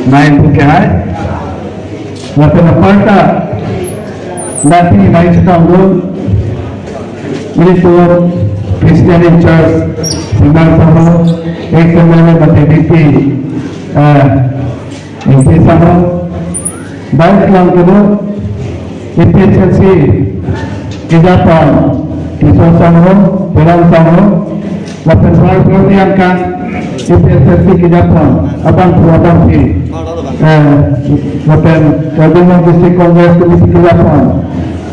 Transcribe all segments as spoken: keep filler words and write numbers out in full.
Nai pu ke hai. Lapen aparta, nanti nai chetongdun, ilitum President in charge, Bimol Sangma, ex M L A mate V P, eh, M P Sangma, baik lang kedo, A P H L C, kejapon, Tisso Sangma, Bimol Sangma, lapen Bharani angkang, A P H L C kejapon, abang pu abang pi, eh, lapen Karbi Anglong District Congress Committee kejapon,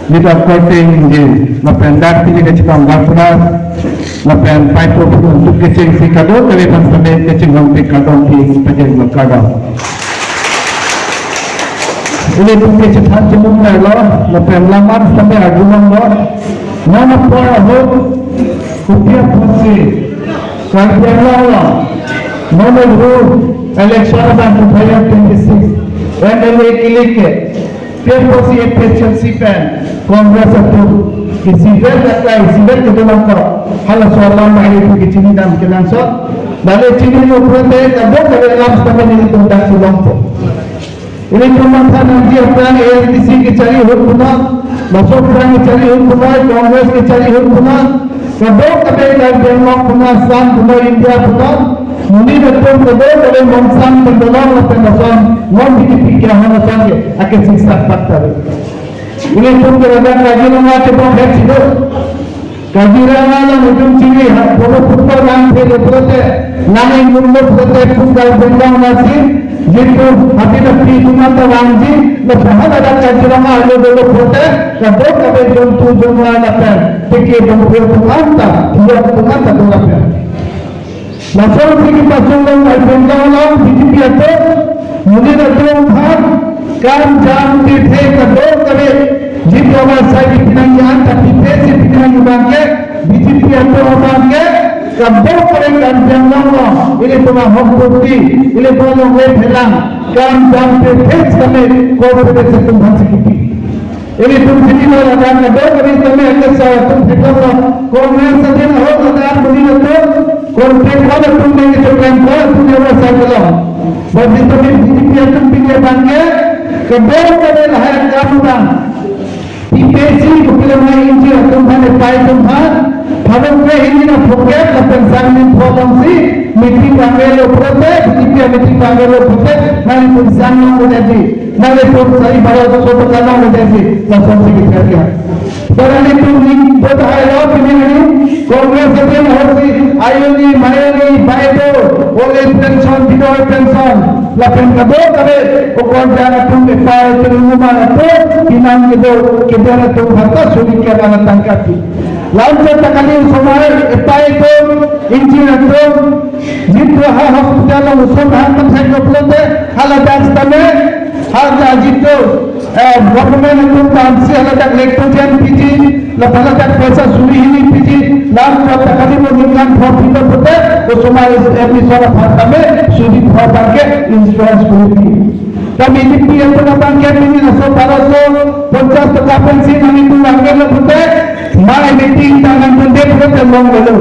Leader Korte Ingjir, lapen dak pini kachetong Garpuras, lapen paipo phun duk kechengsi kadokave aphan sitame kachinghon pik kardom pi pajirlo, kardom. Ilitum kachethan chimung nai lo, lapen lamar sitame arjulong lo, non apor ahut, kopi apotsi, Karbi Anglong along, non ru election abang two thousand twenty-six, M L A kilik ke, pen apotsi A P H L C pen, Congress atum, isivet akai, isivet kedo nangkok, halaso alam bahai itu kechini dam kenangsot, lale chini lo pulote, kadokave alam sitame nelitum dak si longpo. Ilitum matha nangji aphrang A S D C kachari ahut punon, laso aphrang kachari ahut punon, Congress kachari ahut punon, kadokave Karbi Anglong punon, Assam punon, India punon, monit atum kadokave mongsam pen dolong lapen lason non B J P ke ahon ason ke akesingsak pak tari. Ilitum ke ladak Kaziranga chepon het si do. Kaziranga along itum chini ha photo photo lang the lo pulote, lang ingdun lo pulote, phu Karbi Anglong nasi, jitu hati napi itum anta vangji, lapen haladak Kaziranga alo dolo pulote, kadokave jontu jonwa lapen, teke bongphu atum anta, thiyok atum anta do lapen. Lason si kepasung long Karbi Anglong along B J P atum, monit atum aphan, kam jam tithe kadokave, jitu avarsai kepinangji anta tithe si pinangji abang ke, B J P atum abang ke, kadokave Karbi Anglong along, ilitum ahok purti, ilitum along le phelang, kam jam tithe sitame, confidence atum aphan si kipi. Ilitum chini lo ladak kadokave sitame akesar atum theklong lo. Congress adin ahok ladak monit atum, contact hall atum nangkechoklem hall atum avarsai kelong. Bagi sitame B J P atum pike abang ke, kadokave lahai akam abang. P P C kopilo ma ingjir atum aphan, epai atum aphan, pharo kre hini na phoket lapen sang ni pho alongsi, meeting kangvelo pulote, B J P meeting kangvelo pulote, nangtum sang nangveji. Nangtum sari baro so to kanang menjadi lason si kita dia. Barang itu ni, buat hai lo pini ni, Congress atum ahorsi, ayoni, mayoni, baido, old age pension, widow pension, lapen kadokave, okon jan atum epai atum, inumar atum, pinang kedo, kedo atum harta suri ke mana tangkapi. Lamchot ta kali osomar epai atum, ingjir atum, jitu ha hospital along oson han pathek lo pulote, haladak sitame, hala jitu, eh, government atum ta ansi haladak lactogen piji, lapen haladak paisa suri hini piji, lamchot ta kali mo ningkan pho pilo pulote, osomar admission aphan tame, suri pho abang ke insurance kuri pi. Tame B J P atum abang ke pini laso baro so ponchas taka pensi nangtum vangvelo pulote, mai meeting ta nangtum det pulote longvelo.